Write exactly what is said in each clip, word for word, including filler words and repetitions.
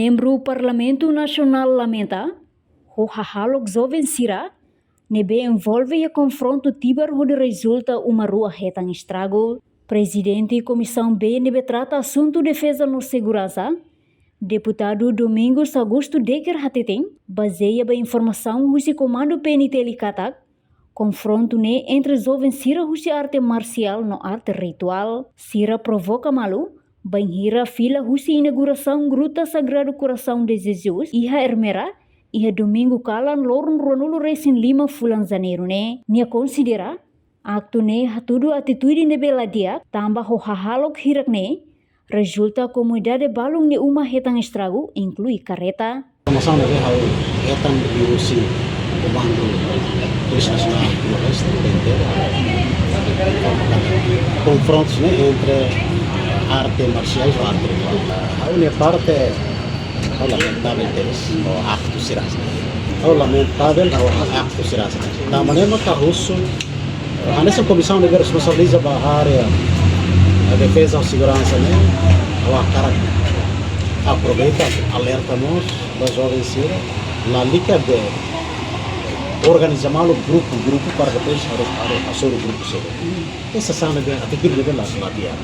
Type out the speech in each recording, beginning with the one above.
Membru Parlamentu Nasionál lamenta ho hahalok joven sira ne'ebé envolve iha konfrontu tibar hodi rezulta uma rua hetan estragu. Prezidente Komisaun B ne'ebé trata asuntu defeza no seguransa, Deputadu Domingos Augusto Decker hateten, bazeia ba informasaun husi Komandu P N T L katak, konfrontu ne'e entre joven sira husi arte marsiál no arte rituál. Sira provoka malu, bainhira fila husi inaugurasaun Gruta Sagrado Coração de Jesus iha Ermera, iha domingu kalan loron ruanulu resin lima fulan Janeiru ne'e. Nia konsidera aktu ne'e hatudu atitude ne'ebé la di'ak, tanba ho hahalok hirak ne'e rezulta komunidade balun nia uma hetan estragu, inklui karreta. Informasaun ne'ebé ha'u hetan husi Komandu Polísia Nasionál Timor-Leste, P N T L, konfrontu ne'e entre arte marsiais ho arte rituál. Ha'u-nia parte, ha'u lamentavel tebes ho aktu sira hanesan ne'e. Ha'u lamentavel ho aktu sira hanesan ne'e. Tanba ne'e maka husu, hanesan komisaun ne'ebé responsabiliza ba área defeza ho seguransa ne'e, ha'u hakarak aproveita alerta mós ba joven sira, lalika de'it organiza malu grupu-grupu para depois hasoru, hasoru grupu seluk. Hanesan ne'e de'it, atitude ne'e de'it la, la di'ak.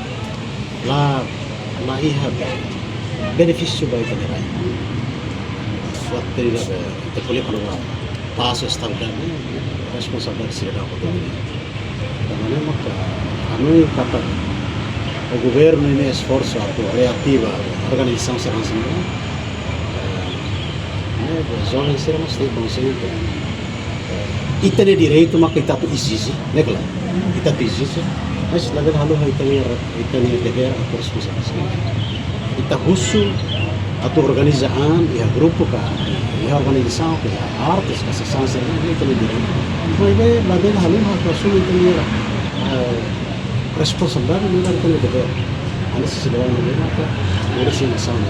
La, la iha benefísiu ba ita-nia rai. Buat ida-ne'ebé ita ko'alia kona-ba pás, estabilidade, responsabilidade sidadaun hotu. Tanba ne'e maka hanoin katak governu nia esforsu atu reativa organizasaun sira hanesan ne'e, eh, joven sira mós tenke konsiente. Ita-nia direitu maka ita atu ezije, ne'e klaru. Ita atu ezije, mas labele haluha ita-nia, ita-nia devér atu responsabiliza. Ita husu atu organiza an iha grupu ka, iha organizasaun ka, iha artes ka, sasán sira ne'e ita-nia direitu. Maibé labele haluha atu asume ita-nia, eh, responsabilidade, nu'udar ita-nia devér. Hanesan sidadaun ne'ebé maka merese nasaun.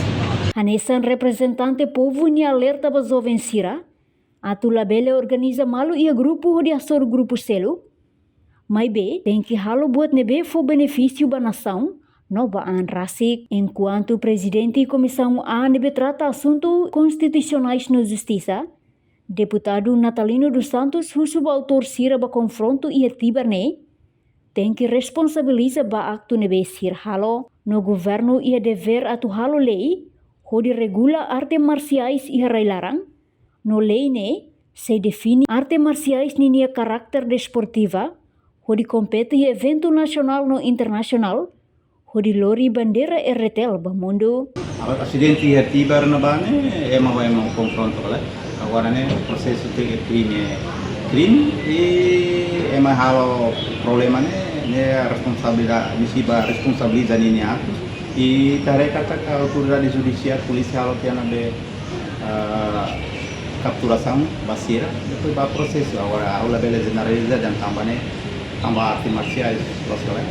Hanesan reprezentante povu nia alerta ba joven sira atu labele organiza malu iha grupu hodi hasoru grupu seluk. Maibé, tenke halo buat ne'ebé fó benefísiu ba nasaun no ba an rasik. Enkuantu Prezidente Komisaun A ne'ebé trata asuntu konstitusionais no justisa, Deputadu Natalino dos Santos husu ba autór sira ba konfrontu iha Tibar ne'e, tenke responsabiliza ba aktu ne'ebé sira halo, no governu iha devér atu halo lei hodi regula arte marsiais iha rai-laran, no lei ne'e sei define arte marsiais ninia karakter desportiva, hodi kompete iha eventu nasionál no internasionál, hodi lori bandeira R D T L ba mundu. Asidente iha Tibar ne'ebá ne'e, ema ho ema konfrontu kala. Agora ne'e prosesu te krime, krime, i ema halo problema ne'e, ne'e responsabilidade, mesti ba responsabiliza ninia aktu. I ita haree katak autoridade judisiál, polísia halo tiha ona be, ah, kapturasaun ba sira, depois ba prosesu. Agora, ha'u labele jeneraliza dehan tanba ne'e, tanba arte marsiais, loos ka lae.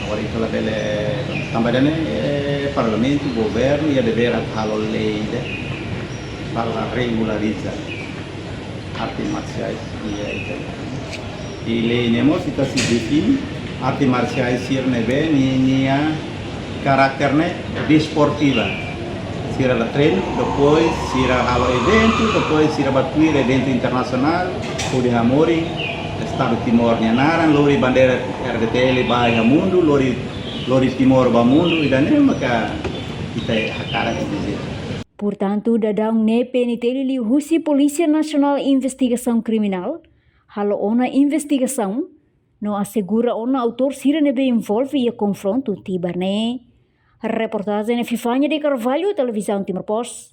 Agora, ita labele, tanba ida-ne'e, eh, parlamentu, governu, iha devér atu halo lei ida para regulariza arte marsiais iha ita. I lei ne'e mós ita sei define arte marsiais sira ne'ebé ninia karakter ne'e desportiva. Sira la treinu, depois sira halo eventu, depois sira ba tuir eventu internasionál, hodi hamoris Estadu Timor nia naran, lori bandeira R D T L ba iha mundu, lori, lori Timor ba mundu, ida-ne'e maka ita hakarak ezije. Portantu, daudaun ne'e P N T L liuhusi Polísia Nasionál Investigasaun Kriminál halo ona investigasaun no asegura ona autór sira ne'ebé envolve iha konfrontu Tibar ne'e. Reportajen Fifania de Carvalho, Televizaun Timor Post.